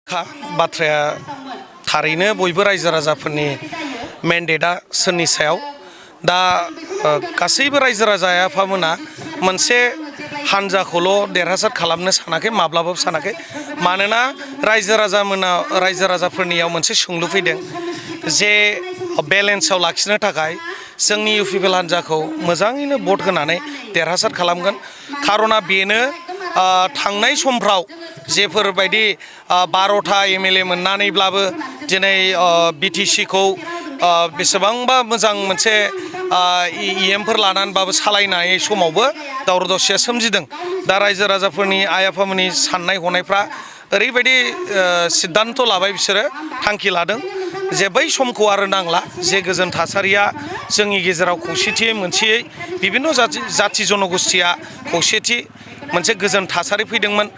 बाथ्राया थारैनो बयबो रायजो राजाफोरनि मेन्डेटआ सोरनि सायाव दा गासैबो रायजो राजा आफामोना मोनसे हानजाखौल' देरहासार खालामनो सानाखै माब्लाबाबो सानाखै मानोना रायजो राजाफोरनियाव मोनसे सोंलु फैदों जे बेलेन्सआव लाखिनो थाखाय जोंनि इउपिपिएल हानजाखौ मोजाङैनो भट होनानै देरहासार खालामगोन खारना बेनो थांनाय समफ्राव जेफोरबायदि 12टा एमएलए मोननानैब्लाबो दिनै बिटिसिखौ बेसेबांबा मोजां मोनसे इएमफोर लानानैबाबो सालायनाय समावबो दावराव दावसिया सोमजिदों दा रायजो राजाफोरनि आइ आफामोननि साननाय हनायफ्रा ओरैबायदि सिद्धान्त लाबाय बिसोरो थांखि लादों जे बै समखौ आरो नांला जे गोजोन थासारिया जोंनि गेजेराव खौसेथियै मोनसेयै बिभिन्न जाथि जनगोष्ठीया खौसेथि मोनसे गोजोन थासारि फैदोंमोन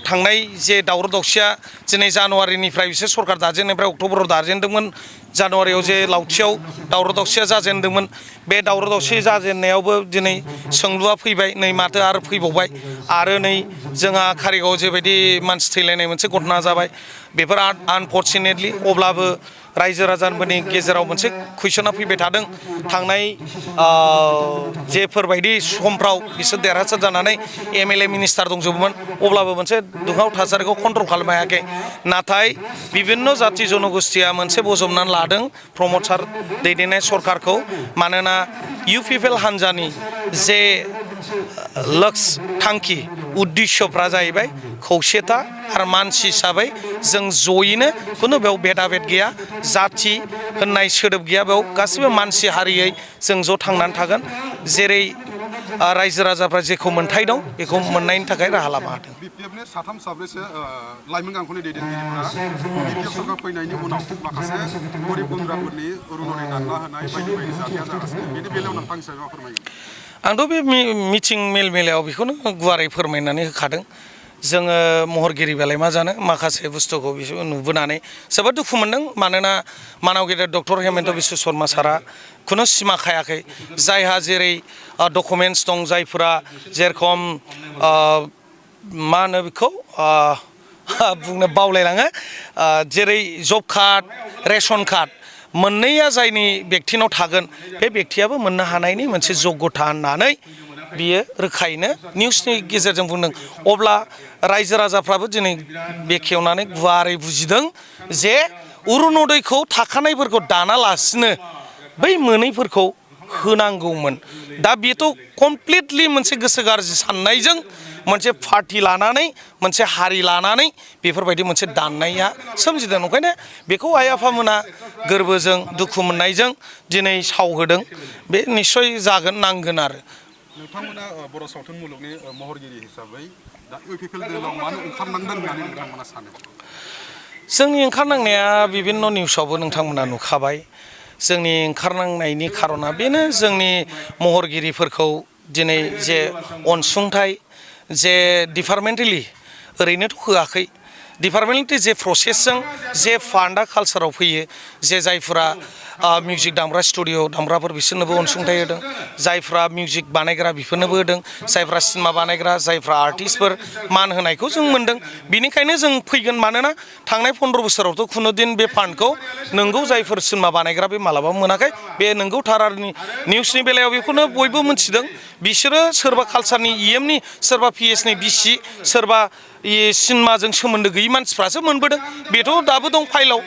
थांनाय जे दावराव दावसिया दिनै जानुवारिनिफ्राय बिसोर सरकार दाजेननायनिफ्राय अक्ट'बराव दाजेनदोंमोन जानुवारियाव जे लावथियाव दावराव दावसिया जाजेनदोंमोन बे दावराव दावसि जाजेननायावबो दिनै सोंलुआ फैबाय नै माथो आरो फैबावबाय आरो नै जोंहा कारिगावआव जेबायदि मानसि थैलायनाय मोनसे घटना जाबाय बेफोर आनफर्चुनेटलि अब्लाबो रायजो राजाफोरनि गेजेराव मोनसे कुइसना फैबाय थादों थांनाय जेफोरबायदि समफ्राव बिसोर देरहासार जानानै एमएलए मिनिस्टार दंजोबोमोन अब्लाबो मोनसे दुंहाव थासारिखौ कन्ट्रल खालामनो हायाखै नाथाय बिभिन्न जाथि जनगोष्ठीया मोनसे बजबनानै लादों प्रमद सार दैदेननाय सरकारखौ मानोना इउपिपिएल हानजानि जे लक्ष्य थांखि उद्देश्यफ्रा जाहैबाय खौसेथा आरो मानसि हिसाबै जों जयैनो खुनु बेयाव भेदाभेद गैया जाथि होननाय सोदोब गैया बेयाव गासिबो मानसि हारियै जों ज' थांनानै थागोन जेरै रायजो राजाफ्रा जेखौ मोन्थाय दं बेखौ मोननायनि थाखाय राहा लामा होदों बिपिएफनि साथाम साब्रैसो लाइमोन गांखौनि दैदेनगिरिफोरा बिपिएफ सरकार फैनायनि उनाव माखासे गरिब गुन्द्राफोरनि अरुनदय दानना होनाय बायदि बायदि जाथाया जागासिनो बेनि बेलायाव नोंथांनि सायाव मा फोरमायगोन आंथ' बे मिटिं मेल मेलायाव बेखौनो गुवारै फोरमायनानै होखादों जोङो महरगिरि बेलाय मा जानो माखासे बुस्थुखौ बिसोर नुबोनानै जोबोद दुखु मोनदों मानोना मानाव गेदेर डक्टर हेमन्त बिश्व शर्मा सारा खुनु सिमा खायाखै जायहा जेरै डकुमेन्टस दं जायफोरा जेरखम मा होनो बेखौ बुंनो बावलायलाङो जेरै जब कार्ड रेशन कार्ड मोननैया जायनि बेक्तिनाव थागोन बे बेक्तियाबो मोननो हानायनि मोनसे जग्यता होननानै बियो रोखायैनो निउसनि गेजेरजों बुंदों अब्ला रायजो राजाफ्राबो दिनै बेखेवनानै गुवारै बुजिदों जे अरुनदयखौ थाखानायफोरखौ दानालासिनो बै मोनैफोरखौ होनांगौमोन दा बेथ' कमप्लिटलि मोनसे गोसो गाज्रि साननायजों मोनसे पार्टि लानानै मोनसे हारि लानानै बेफोरबायदि मोनसे दाननाया सोमजिदों ओंखायनो बेखौ आइ आफामोना गोरबोजों दुखु मोननायजों दिनै सावहोदों बे निस्सय जागोन नांगोन आरो नोंथांमोना बर' सावथुन मुलुगनि महरगिरि हिसाबै दा इउपिपिएल दोलाव मानो ओंखारनांदों होननानै नोंथांमोना सानो जोंनि ओंखारनांनाया बिभिन्न निउसावबो नोंथांमोना नुखाबाय जोंनि ओंखारनांनायनि खारना बेनो जोंनि महरगिरिफोरखौ दिनै जे अनसुंथाइ जे डिपार्टमेन्टेलि ओरैनोथ' होआखै डिपार्टमेन्टलि जे प्रसेसजों जे फान्डआ कालसाराव फैयो जे जायफोरा मिउजिक दामग्रा स्टुडिअ दामग्राफोर बिसोरनोबो अनसुंथाइ होदों जायफ्रा मिउजिक बानायग्रा बिफोरनोबो होदों जायफ्रा सिनेमा बानायग्रा जायफ्रा आर्टिस्टफोर मान होनायखौ जों मोन्दों बिनिखायनो जों फैगोन मानोना थांनाय 15 बोसोरावथ' खुनुदिन बे फान्डखौ नोंगौ जायफोर सिनेमा बानायग्रा बे मालाबा मोनाखै बे नोंगौ थारारनि निउसनि बेलायाव बेखौनो बयबो मिथिदों बिसोरो सोरबा कालसारनि इएमनि सोरबा पिएसनि बिसि सोरबा सिनेमाजों सोमोन्दो गैयै मानसिफ्रासो मोनबोदों बेथ' दाबो दं फाइलाव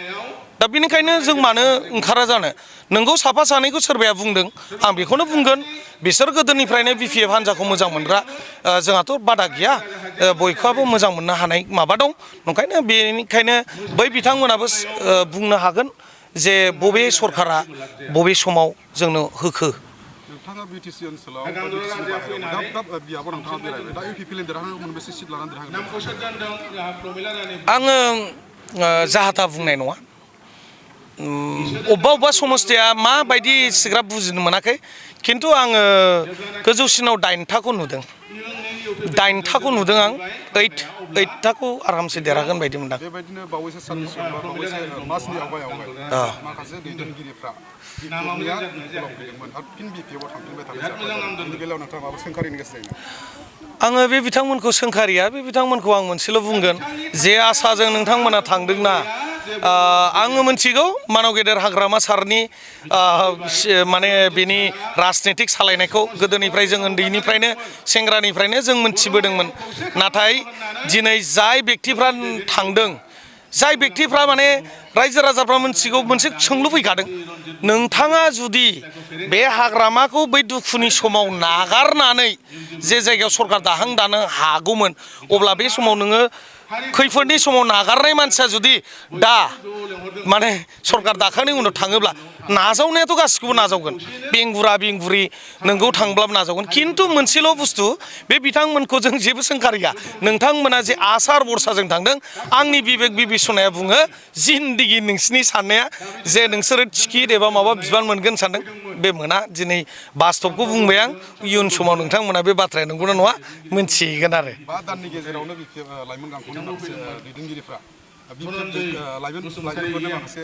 दा बेनिखायनो जों मानो ओंखारा जानो नोंगौ साफा सानैखौ सोरबाया बुंदों आं बेखौनो बुंगोन बिसोर गोदोनिफ्रायनो बिपिएफ हान्जाखौ मोजां मोनग्रा जोंहाथ' बादा गैया बयखौबो मोजां मोननो हानाय माबा दं ओंखायनो बेनिखायनो बै बिथांमोनाबो बुंनो हागोन जे बबे सरकारा बबे समाव जोंनो होखो नोंथाङा बिटिसि ओनसोलाव दाब दाब बियाबाव नोंथाङा बेरायबाय दा इउपिपिएल देरहानायाव मोनबेसे सिट लानानै देरहागोन आङो जाहाथा बुंनाय नङा अबेबा समस्थिया माबायदि सिग्राब बुजिनो मोनाखै खिन्थु आङो गोजौसिनाव 8थाखौ नुदों 9थाखौ नुदों आं 8थाखौ आरामसे देरहागोन बायदि मोनदां बेबायदिनो बावैसो साननि सिगां बा बावैसो मासनि आवगाय माखासे दैदेनगिरिफ्रा बिपिएफनिया फैदोंमोन आरो फिन बिपिएफआव थांफिनबाय थानाय जाबाय बेनि बेलायाव नोंथाङा माबा सोंखारिनो गोसो जायो आङो बे बिथांमोनखौ सोंखारिया बे बिथांमोनखौ आं मोनसेल' बुंगोन जे आसाजों नोंथांमोना थांदोंना आङो मोनथिगौ मानाव गेदेर हाग्रामा सारनि माने बेनि राजनितिक सालायनायखौ गोदोनिफ्राय जों उन्दैनिफ्रायनो सेंग्रानिफ्रायनो जों मोनथिबोदोंमोन नाथाय दिनै जाय बेक्तिफ्रा थांदों जाय बेक्तिफ्रा माने रायजो राजाफ्रा मोनथिगौ मोनसे सोंलु फैखादों नोंथाङा जुदि बे हाग्रामाखौ बै दुखुनि समाव नागारनानै जे जायगायाव सरकार दाहां दानो हागौमोन अब्ला बे समाव नोङो खैफोदनि समाव नागारनाय मानसिया जुदि दा माने सरकार दाखांनायनि उनाव थाङोब्ला नाजावनायाथ' गासिखौबो नाजावगोन बेंगुरि नोंगौ थांब्लाबो नाजावगोन खिन्थु मोनसेल' बुस्थु बे बिथांमोनखौ जों जेबो सोंखारिया नोंथांमोना जे आसार बरसाजों थांदों आंनि बिबेक बिबेसनाया बुङो जिन्दिगि नोंसिनि साननाया जे नोंसोरो टिकिट एबा माबा बिबान मोनगोन सानदों बे मोना दिनै बास्तबखौ बुंबाय आं इयुन समाव नोंथांमोना बे बाथ्राया नंगौना नङा मोनथिगोन आरो 5 दाननि गेजेरावनो लाइमोन गांखौनि माखासे दैदेनगिरिफ्रा लाइमोनफोरनो माखासे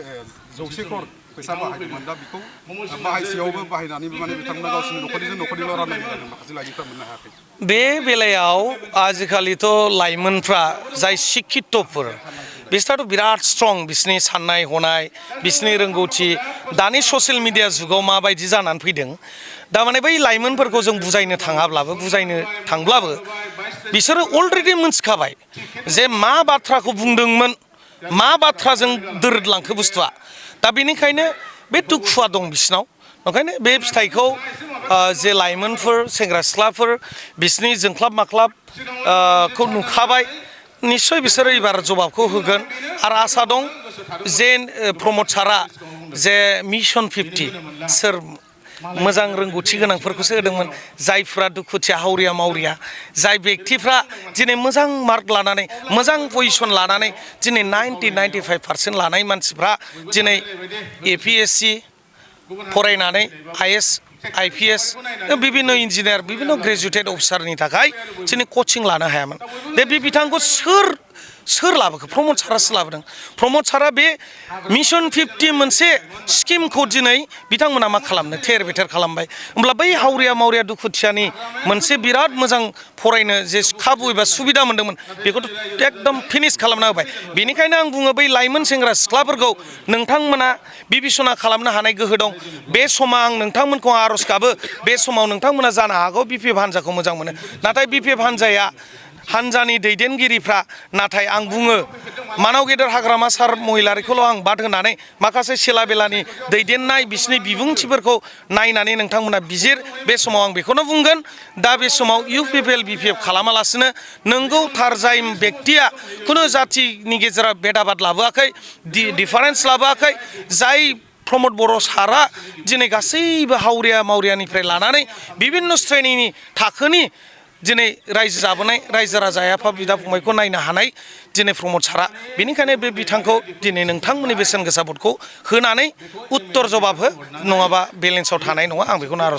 100 क्रर फैसा बाहायदोंमोन दा बेखौ बाहायसेयावबो बाहायनानैबो माने बिथांमोना गावसोरनि न'खरनिल' राननाय जादों माखासे लाइमोनफ्रा मोननो हायाखै बे बेलायाव आजिखालिथ' लाइमोनफ्रा जाय शिक्षितफोर बिसोरथ' बिराद स्ट्रं बिसोरनि साननाय हनाय बिसोरनि रोंगौथि दानि ससियेल मिडिया जुगाव माबायदि जानानै फैदों दा माने बै लाइमोनफोरखौ जों बुजायनो थांब्लाबो बिसोरो अलरेडि मोनथिखाबाय जे मा बाथ्राखौ बुंदोंमोन मा बाथ्राजों दोरोदलांखो बुस्थुआ दा बेनिखायनो बे दुखुआ दं बिसिनाव ओंखायनो बे फिथाइखौ जे लाइमोनफोर सेंग्रा सिख्लाफोर बिसोरनि जोंख्लाब माख्लाब खौ नुखाबाय निश्चय बिसोरो एबार जबाबखौ होगोन आरो आसा दं जे प्रमद सारा जे मिशन 50 सोर मोजां रोंगौथि गोनांफोरखौसो होदोंमोन जायफ्रा दुखुथिया हावरिया मावरिया जाय बेक्तिफ्रा दिनै मोजां मार्क लानानै मोजां पजिशन लानानै दिनै 90-95% लानाय मानसिफ्रा दिनै APSC फरायनानै IS IPS बिभिन्न इन्जिनियार बिभिन्न ग्रेजुएटेड अफिसारनि थाखाय दिनै कचिं लानो हायामोन दा बे बिथांखौ सोर लाबोखो प्रमद सारासो लाबोदों प्रमद सारा बे मिशन 50 मोनसे स्किमखौ दिनै बिथांमोना मा खालामनो थेर बेथेर खालामबाय होमब्ला बै हावरिया मावरिया दुखुथियानि मोनसे बिराद मोजां फरायनो जे खाबु एबा सुबिदा मोन्दोंमोन बेखौथ' एकदम फिनिश खालामना होबाय बेनिखायनो आं बुङो बै लाइमोन सेंग्रा सिख्लाफोरखौ नोंथांमोना बिबिसना खालामनो हानाय गोहो दं बे समाव आं नोंथांमोनखौ आर'ज गाबो बे समाव नोंथांमोना जानो हागौ बिपिएफ हान्जाखौ मोजां मोनो नाथाय बिपिएफ हान्जानि दैदेनगिरिफ्रा नाथाय आं बुङो मानाव गेदेर हाग्रामा सार महिलारिखौल' आं बाद होनानै माखासे सेला बेलानि दैदेननाय बिसिनि बिबुंथिफोरखौ नायनानै नोंथांमोना बिजिर बे समाव आं बेखौनो बुंगोन दा बे समाव UPPL BPF खालामालासिनो नोंगौ थार जाय बेक्तिया खुनु जातिनि गेजेराव भेदाभाद लाबोआखै डिफारेन्स लाबोआखै जाय प्रमद बर' सारा दिनै गासैबो हावरिया मावरियानिफ्राय लानानै बिभिन्न श्रेणिनि थाखोनि दिनै रायजो जाबोनाय रायजो राजा आफा बिदा फंबायखौ नायनो हानाय दिनै प्रमद सारा बेनिखायनो बे बिथांखौ दिनै नोंथांमोननि बेसेन गोसा भटखौ होनानै उत्तर जबाब हो नङाबा बेलेन्सआव थानाय नङा आं बेखौनो आर'ज